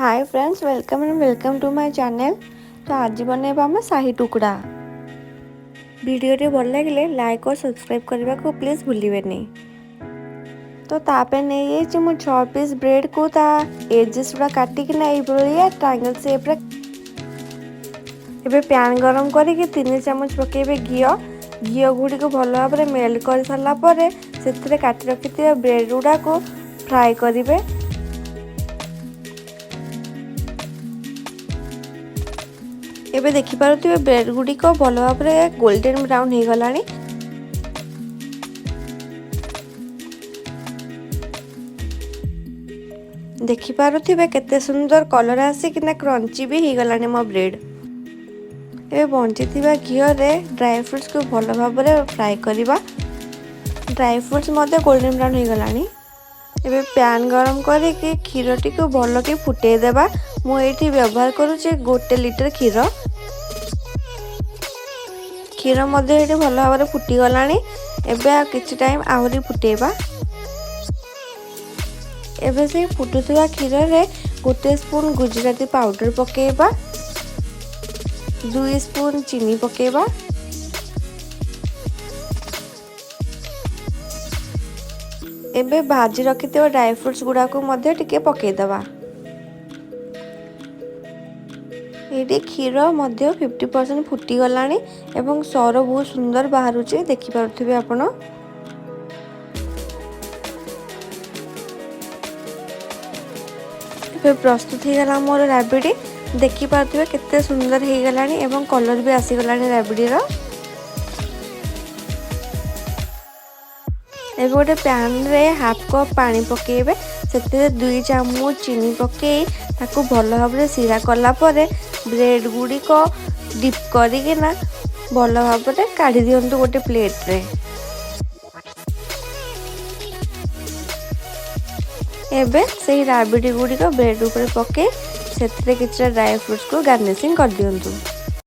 Hi friends, welcome and welcome to my channel. ତ ଆଜି ବନେଇବା ଆମେ ସାହି ଟୁକୁଡ଼ା। ଭିଡ଼ିଓଟି ଭଲ ଲାଗିଲେ ଲାଇକ୍ ଓ ସବସ୍କ୍ରାଇବ୍ କରିବାକୁ ପ୍ଲିଜ୍ ଭୁଲିବେନି। ତ ତା ପାଇଁ ନେଇଯାଇଛି ମୁଁ 6 ପିସ୍ ବ୍ରେଡ଼କୁ, ତା ଏଜେସ୍ ଗୁଡ଼ା କାଟିକିନା ଏଇଭଳିଆ ଟ୍ରାଙ୍ଗେଲ୍ ସେପ୍ରେ। ଏବେ ପ୍ୟାନ୍ ଗରମ କରିକି 3 ଚାମଚ ପକାଇବେ ଘିଅ। ଘିଅ ଗୁଡ଼ିକୁ ଭଲ ଭାବରେ ମେଲ୍ଟ କରିସାରିଲା ପରେ ସେଥିରେ କାଟି ରଖିଥିବା ବ୍ରେଡ଼୍ ଗୁଡ଼ାକୁ ଫ୍ରାଏ କରିବେ। ଏବେ ଦେଖିପାରୁଥିବେ, ବ୍ରେଡ଼୍ ଗୁଡ଼ିକ ଭଲ ଭାବରେ ଗୋଲ୍ଡେନ୍ ବ୍ରାଉନ୍ ହେଇଗଲାଣି। ଦେଖିପାରୁଥିବେ, କେତେ ସୁନ୍ଦର କଲର୍ ଆସିକିନା କ୍ରଞ୍ଚି ବି ହେଇଗଲାଣି ମୋ ବ୍ରେଡ଼୍। ଏବେ ବଞ୍ଚିଥିବା ଘିଅରେ ଡ୍ରାଏ ଫ୍ରୁଟ୍ସକୁ ଭଲ ଭାବରେ ଫ୍ରାଏ କରିବା। ଡ୍ରାଏ ଫ୍ରୁଟ୍ସ ମଧ୍ୟ ଗୋଲ୍ଡେନ୍ ବ୍ରାଉନ୍ ହେଇଗଲାଣି। ଏବେ ପ୍ୟାନ୍ ଗରମ କରିକି କ୍ଷୀରଟିକୁ ଭଲକି ଫୁଟେଇ ଦେବା। ମୁଁ ଏଇଠି ବ୍ୟବହାର କରୁଛି 1 ଲିଟର କ୍ଷୀର। କ୍ଷୀର ମଧ୍ୟ ଏଇଠି ଭଲ ଭାବରେ ଫୁଟିଗଲାଣି। ଏବେ ଆଉ କିଛି ଟାଇମ୍ ଆହୁରି ଫୁଟେଇବା। ଏବେ ସେଇ ଫୁଟୁଥିବା କ୍ଷୀରରେ 1 ସ୍ପୁନ୍ ଗୁଜୁରାତି ପାଉଡ଼ର ପକାଇବା, 2 ସ୍ପୁନ୍ ଚିନି ପକାଇବା। ଏବେ ଭାଜି ରଖିଥିବା ଡ୍ରାଏ ଫ୍ରୁଟ୍ସ ଗୁଡ଼ାକୁ ମଧ୍ୟ ଟିକେ ପକାଇଦେବା। ଏଇଠି କ୍ଷୀର ମଧ୍ୟ 50% ଫୁଟିଗଲାଣି ଏବଂ ସର ବହୁତ ସୁନ୍ଦର ବାହାରୁଛି, ଦେଖିପାରୁଥିବେ ଆପଣ। ଏବେ ପ୍ରସ୍ତୁତ ହେଇଗଲା ମୋର ରାବିଡ଼ି। ଦେଖିପାରୁଥିବେ, କେତେ ସୁନ୍ଦର ହେଇଗଲାଣି ଏବଂ କଲର୍ ବି ଆସିଗଲାଣି ରାବିଡ଼ିର। ଏବେ ଗୋଟେ ପ୍ୟାନ୍ରେ ହାଫ୍ କପ୍ ପାଣି ପକାଇବେ। ସେଥିରେ 2 ଚାମଚ ଚିନି ପକାଇ ତାକୁ ଭଲ ଭାବରେ ସିରା କଲା ପରେ ବ୍ରେଡ଼୍ ଗୁଡ଼ିକ ଡିପ୍ କରିକିନା ଭଲ ଭାବରେ କାଢ଼ି ଦିଅନ୍ତୁ ଗୋଟେ ପ୍ଲେଟ୍ରେ। ଏବେ ସେଇ ରାବିଡ଼ି ଗୁଡ଼ିକ ବ୍ରେଡ଼୍ ଉପରେ ପକାଇ ସେଥିରେ କିଛିଟା ଡ୍ରାଏ ଫ୍ରୁଟ୍ସକୁ ଗାର୍ନିସିଂ କରିଦିଅନ୍ତୁ।